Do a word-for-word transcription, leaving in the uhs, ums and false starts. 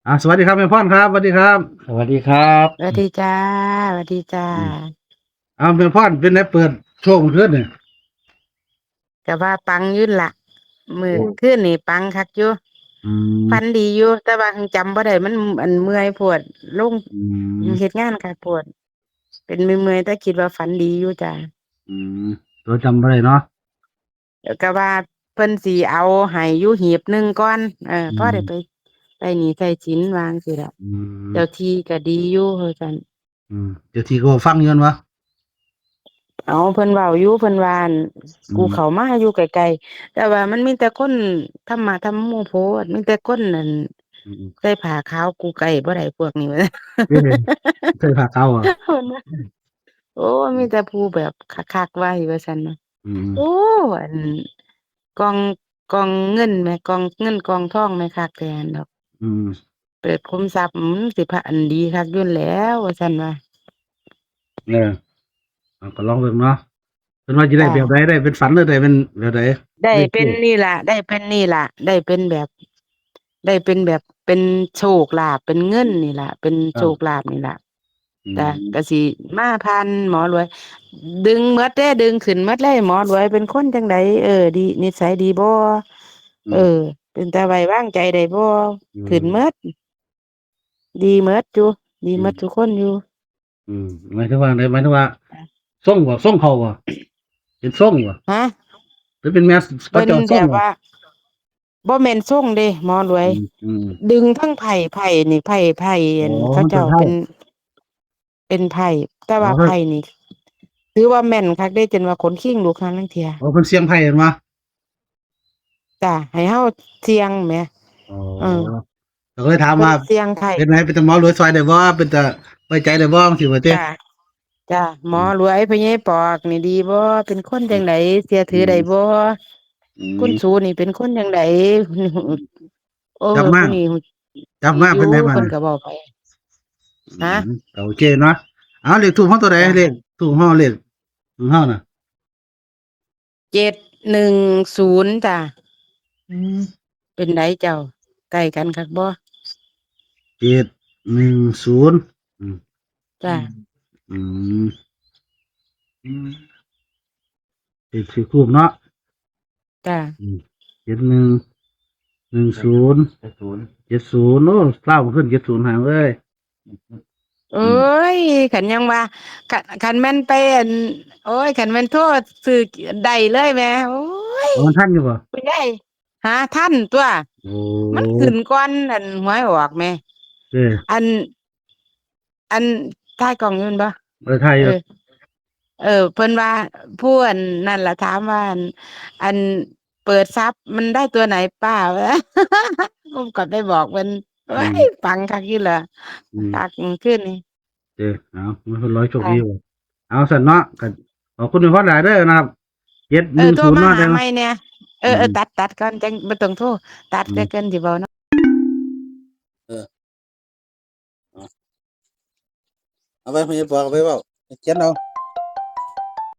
อ่า สวัสดีครับแม่พรครับ สวัสดีครับ สวัสดีครับ สวัสดีจ้า สวัสดีจ้า อืม เอาแม่พรเป็นไงเปิดโชคเมื่อคืนนี่ ก็ว่าปังอยู่ล่ะ มื้อ โอ้ คืนนี่ปังคักอยู่ อืม ฝันดีอยู่ แต่ว่าจำบ่ได้ มัน อัน เมื่อยโพด ลง อืม เฮ็ดงานคักโพด เป็นเมื่อยๆ แต่คิดว่าฝันดีอยู่จ้า อืม ตัวจำบ่ได้เนาะ ก็ว่าเพิ่นสิเอาให้อยู่หีบหนึ่งก่อน เออ อืม พอได้ไป ไปหนี้ใช้สินวาจั่งซี้ล่ะ อืม เจ้าที่ก็ดีอยู่ว่าซั่น อืม เจ้าที่ก็ฟังอยู่หั่นวะ เอา เพิ่นเว้าอยู่ เพิ่นว่า อืม กูเข้ามาอยู่ใกล้ๆ แต่ว่ามันมีแต่คนธรรมะธรรมโมโพด มีแต่คนนั่น อืม ใส่ผ้าขาว กูใกล้บ่ได้พวกนี้ เอ้ย ใส่ผ้าขาวเหรอ เพิ่นว่า โอ้ มีแต่ผู้แบบคักๆ ไว้ว่าซั่นนะ อืม โอ้ อัน กอง กองเงินแหม กองเงินกองทองแหม คักแท้ดอก อืม เปิดขุมทรัพย์ อืม สิพระอันดีคักอยู่แล้ว ว่าซั่นว่า เออ เอาก็ลองเบิ่งเนาะ เพิ่นว่าสิได้ จ้า แบบใด ได้เป็นฝันหรือได้เป็นแบบใด ได้เป็น เลข นี่ล่ะ ได้เป็นนี่ล่ะ ได้เป็นแบบ ได้เป็นแบบ เป็นโชคลาภ เป็นเงินนี่ล่ะ เป็น ครับ โชคลาภนี่ล่ะ อืม จ้ะ ก็สิมาผ่านหมอรวย ดึงหมดเด้ ดึงขึ้นหมดเลย หมอรวยเป็นคนจั่งใด เออ ดี นิสัยดีบ่ อืม เออ เป็นตาไว้วางใจได้บ่ อืม ขึ้นหมด ดีหมดอยู่ ดีหมด อืม ทุกคนอยู่ อืม หมายถึงว่าไง หมายถึงว่า จ้ะ ทรงบ่ ทรงเขาบ่ เป็นทรงบ่ ฮะ หรือเป็นแม่น พระเจ้าทรงบ่ เพิ่นแบบว่า บ่แม่นทรงเด้ หมอรวย อืม อืม ดึงทั้งไพ่ ไพ่นี่ ไพ่ ไพ่ อัน อ๋อ เขาเจ้า มันเป็นไพ่ เป็น เป็นไพ่ แต่ว่า อ๋อ ไพ่นี่ ถือว่าแม่นคักเด้ จนว่าขนคิงลุกหาลางเทื่อ อ๋อ เพิ่นเสี่ยงไพ่แม่นบ่ จ้ะ ให้เฮาเสี่ยงแหม อ๋อ เออ ก็เลยถามว่า เพิ่นเสี่ยงไพ่ เป็นไง เป็นตาหมอรวยซอยได้บ่ เป็นตาไว้ใจได้บ่ จั่งซี้ว่าติ จ้ะ จ้ะ หมอรวย อืม พ่อใหญ่ปอกนี่ดีบ่ เป็นคนจั่งใด เชื่อถือได้บ่ อืม คุณสูนี่เป็นคนจั่งใด โอ้ จับมา ผู้นี้ จับมา อยู่ เป็นไงบ้าง เพิ่นก็บอกไป อืม ฮะ โอเคเนาะ เอาเลขธูปเฮาตัวใด จ้ะ เลขธูปเฮา เลขของเฮาน่ะ เจ็ดหนึ่งศูนย์ จ้ะ อืม เป็นไดเจ้า ใกล้กันคักบ่ เจ็ดหนึ่งศูนย์ อืม จ้ะ อืม อืม เลขธูปเนาะ จ้ะ อืม เจ็ดหนึ่ง หนึ่งศูนย์ เจ็ดศูนย์ เจ็ดศูนย์ โอ้ ลาวขึ้น เจ็ดศูนย์ หางเลย เอ้ย คันยังว่า คัน คันแม่นไปอัน โอ้ย คันแม่นโทรซื้อได้เลยแหม โอ้ย อ๋อ มันทันอยู่บ่ คุณยาย หาทันตัว โอ้ มันขึ้นก่อนอันหวยออกแหม เออ อัน อัน ถ่ายกล้องอยู่แม่นบ่ เออ ถ่ายอยู่ เออ เออ เพิ่นว่า ผู้อันนั่นล่ะถามว่า อัน อันเปิดทรัพย์มันได้ตัวไหนป้า ผมก็ไปบอกเพิ่น อืม เอ้ย ปังคักอยู่ล่ะ อืม คักคืนนี้ เออ เอา มันเป็นร้อยโชคดี ค่ะ ว่ะ เอาซั่นเนาะ ก็ขอบคุณแม่พรหลายเด้อนะครับ เออ เจ็ดหนึ่งศูนย์ โทรมาหา เนาะ ใหม่เนี่ย เออ เออ อืม ตัด ตัดก่อน จั่งบ่ต้องโทร ตัด อืม แต่เกินสิเว้าเนาะ เออ เอาไป พ่อใหญ่ปอก เอาไปเว้า เขียนเอา